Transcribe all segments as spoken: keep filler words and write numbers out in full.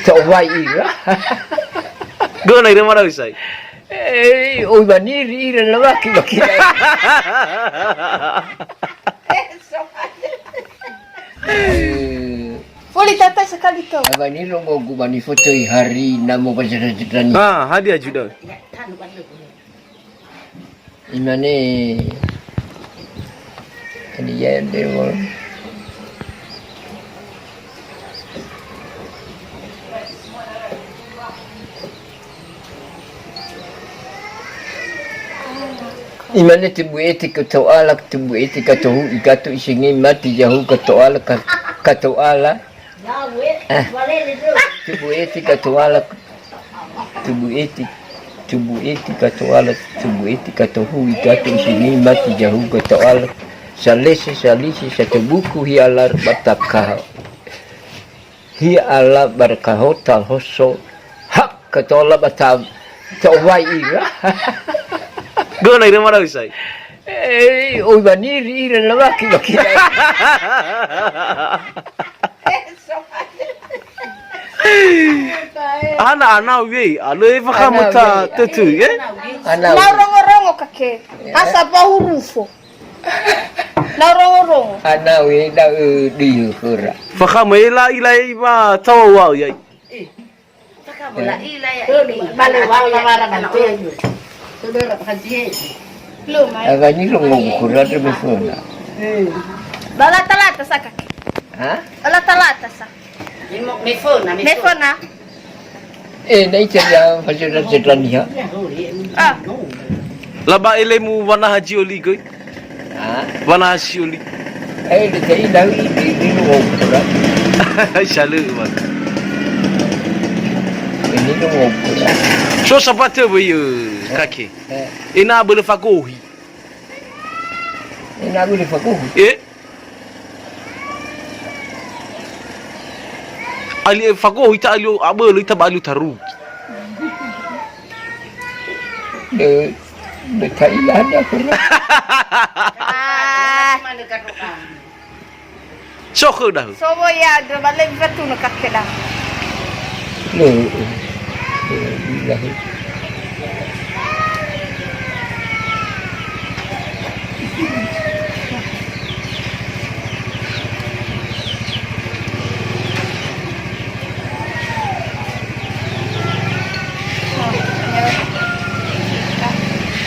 Ta'owai ira. Gona ira marau sai. Eh, oi baniri ira na waki-waki. Eh, Boleh tata sekali kau. Abani rongogu bani foto hari namo baca-baca ni. Ah, hadia juda. Imane, ani ya dewa. Imane tebu'e teka to'ala, tebu'e teka tohu, ikato isengi mati jahu ka to'ala, ka, ka to'ala. Eh, tubu eti katoala, tubu eti, tubu eti katoala, tubu eti katohu, ikatu isini mati jahu katoala, salese salisi satu buku hialar bataka, hialar barkaho talhoso, hak katoala batam, ta'owai ira. Gona ira marau sai. Eh, oi baniri ira na waki-waki. Ana anau wei, alö e fakhama ta tötö, eh? Anau. Nau rongo-rongo kake. Asa ba hurufo. Nau rongo-rongo. Anau e da, eh, di khöra. Fakhama e la ila e ba tawa wa yai. Bale wala wara bantu. Saudara Haji. Lo mai. Aga ni lo ngogu kurang ada mefona. Bala talata saka. Ha? Bala talata sa. Mefona, mefona. Mefona. Eh, na ita ya fajar setraniha. Ah. Laba elemu wana Haji Oli göi. Ha? Wana Haji Oli. Eh, di kai dah ini di rumah ukuran. Ai salö, Bang. Ini rumah ukuran. So sapatu apa ya, kake? Eh. Ina boleh fakohi. Ina boleh fakohi. Eh? Ali fakohi ta alio abölö ita ba alio taru. De, de taila ada pernah. Ah. So khö dahö. So wo ya, de ba le batu no kake dah. Lo, eh, eh, dahö.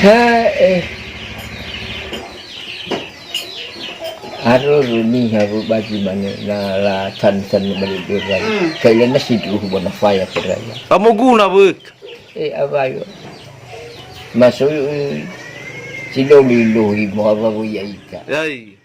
Ha, eh. Aro runi haru baju mana na la tan-tan bali dua. Hmm. Kaila nasi duhu bona faya keraya. Amoguna bek. Eh, abayo. Masuk, eh, si doli lohi mo abago ya ita. Yai.